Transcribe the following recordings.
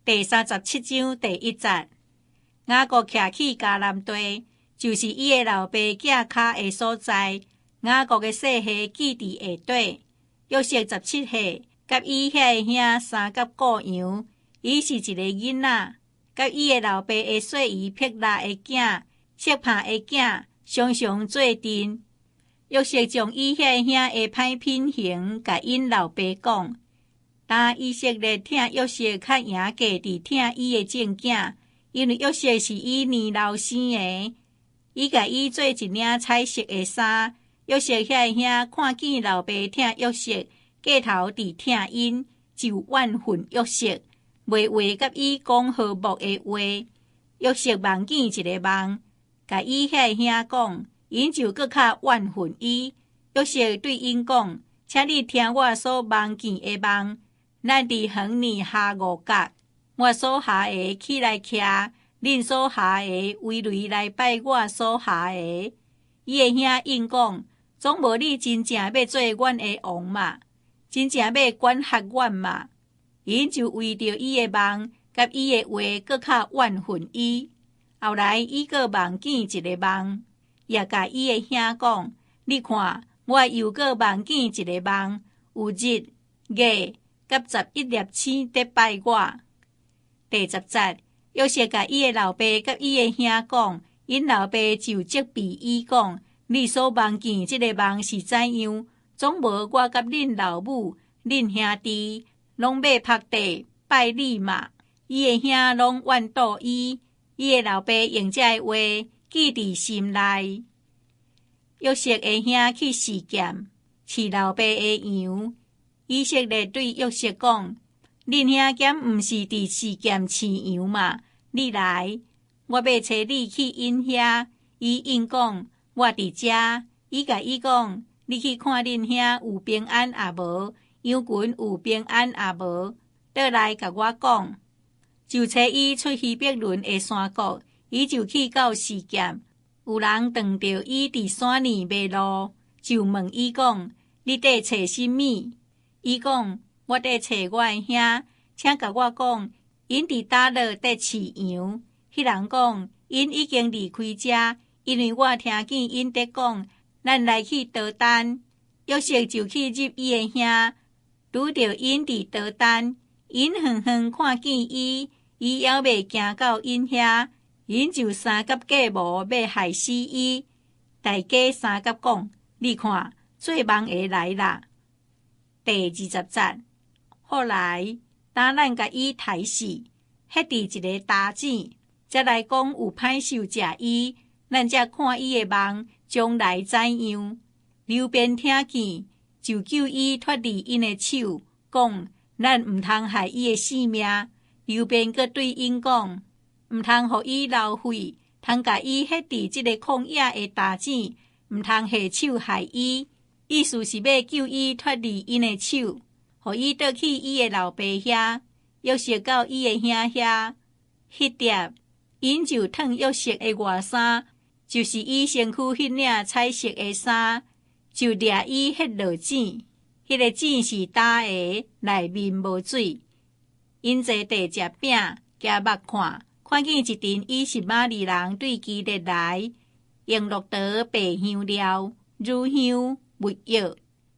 第37章第1節，雅各徛去迦南地，就是伊的老爸寄跤的所在。雅各的細蝦寄佇下底。約瑟17歲，佮伊遐个兄相佮顧羊。伊是一個囡仔，佮伊的老爸的細姨辟拉的囝，悉帕的囝，常常做陣。約瑟將伊遐個兄的歹品行，共𪜶老爸講。但以色列疼約瑟較贏過佇疼伊的眾囝，因為約瑟是伊年老生的。伊共伊做一領彩色的衫。約瑟遐個兄看見老爸疼約瑟，過頭佇疼𪜶，就怨恨約瑟，袂話佮伊講和睦的話。約瑟夢見一個夢，共伊遐個兄講，𪜶就閣較怨恨伊。約瑟對𪜶講：請你聽我所夢見的夢。咱佇園裡下五角，我所下的起來徛，恁所下的圍圍來拜我所下的。伊的兄應講：總無你真正欲做阮的王嘛？真正欲管轄阮嘛？𪜶就為著伊的夢佮伊的話，閣較怨恨伊。後來伊閣夢見一個夢，也共伊的兄講：你看，我又閣夢見一個夢，有日、月佮11粒星佇拜我。第10節，約瑟共伊的老爸佮伊的兄講，𪜶老爸就責備伊講：你所夢見這個夢是怎樣？總無我佮恁老母、恁兄弟攏欲伏地拜你嘛？伊的兄攏怨妒伊，伊的老爸用這个話記佇心內。約瑟的兄去示劍，飼老爸的羊。以色列對約瑟講：恁兄敢毋是佇示劍飼羊嘛？你來，我欲差你去𪜶遐。伊應講：我佇遮。伊共伊講：你去看恁兄有平安抑無？羊群有平安抑無？倒來共我講。就差伊出希伯崙的山谷，伊就去到示劍。有人撞著伊佇山裡迷路，就問伊講：你佇揣啥物？伊講：我佇揣我的兄，請共我講，𪜶佇佗落佇飼羊？彼人講：𪜶已經離開遮，因為我聽見𪜶佇講：咱來去多丹。約瑟就去入伊的兄，拄著𪜶佇多丹，𪜶遠遠看見伊，伊猶未行到𪜶遐，𪜶就相佮計謀欲害死伊。大家相佮講：你看，做夢的來啦。第20節，後來，當咱共伊刣死，彼佇一个焦井，才來講有歹獸食伊，咱才看伊的夢將來怎樣。流便聽見，就救伊脫離𪜶的手，講：咱毋通害伊的性命。流便閣對𪜶講：毋通予伊流血，通共伊彼佇這個曠野的焦井，毋通下手害伊。意思是欲救伊脫離𪜶的手，予伊倒去伊的老爸遐。約瑟到伊的兄遐，彼碟，𪜶就褪約瑟的外衫，就是伊身軀彼領彩色的衫，就掠伊彼落井。彼个井是焦的，內面無水。𪜶坐地食餅，舉目看，看見一陣以實瑪利人對基列來，用駱駝背香料、乳香、沒藥，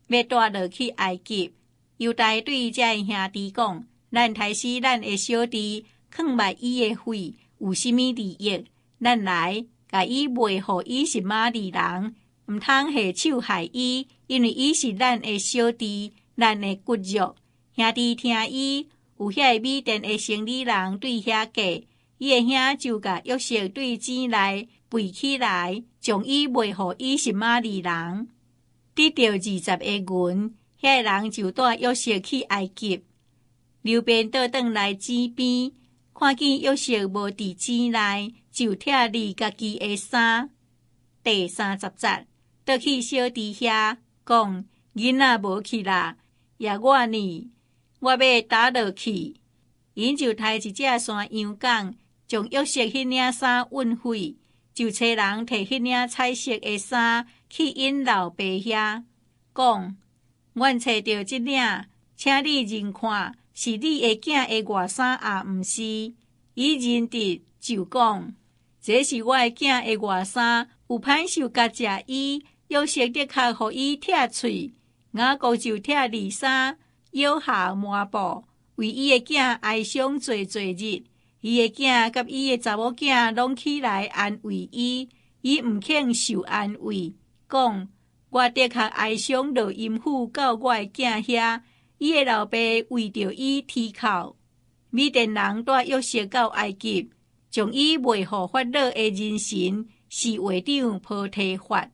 欲帶落去埃及。猶大對遮的兄弟講：咱刣死咱的小弟，囥賣伊的血，有啥物利益？咱來，共伊賣予以實瑪利人，毋通下手害伊，因為伊是咱的小弟，咱的骨肉。兄弟聽伊，有遐个米甸的生理人對遐過，伊的兄就共約瑟對井內背起來，將伊賣予以實瑪利人。得著20個銀，遐個人就帶約瑟去埃及。流便倒轉來井邊，看見約瑟無佇井內，就拆離家己的衫。第30節，倒去小弟遐，講：囡仔無去啦，抑我呢？我欲焦落去。𪜶就刣一隻山羊犅，將約瑟彼領衫勻血，就差人提彼領彩色的衫去𪜶老爸遐，講：阮揣著這領，請你認看，是你的囝的外甥也毋是。伊認得就講：這是我的囝的外甥，有歹獸咬食伊。約瑟的確予伊拆喙，雅各就拆二衫，腰下麻布，為伊的囝哀傷濟濟日。伊的囝佮伊的查某囝攏起來安慰伊，伊毋肯受安慰，講：我的確哀傷落陰府到我的囝遐。伊的老爸為著伊啼哭。米甸人帶約瑟到埃及，將伊賣予法老的人臣，是會長波提乏。